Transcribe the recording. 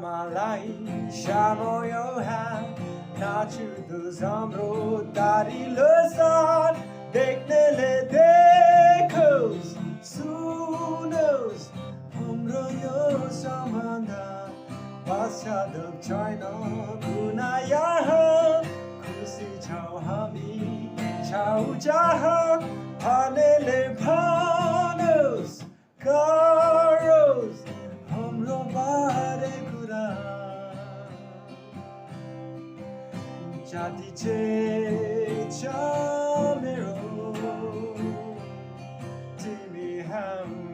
मलाई सामोयो नाचु हाम्रो दारिलो साथ देख्नेले देखोस् सुनोस् हाम्रो यो सम्बन्ध पश्चाताप छैन कुना यहाँ खुसी छौ हामी छौ जहाँ भनेले भनोस् गरोस् हाम्रो बारे कुरा जाति छ मेरो तिमी हाम्रो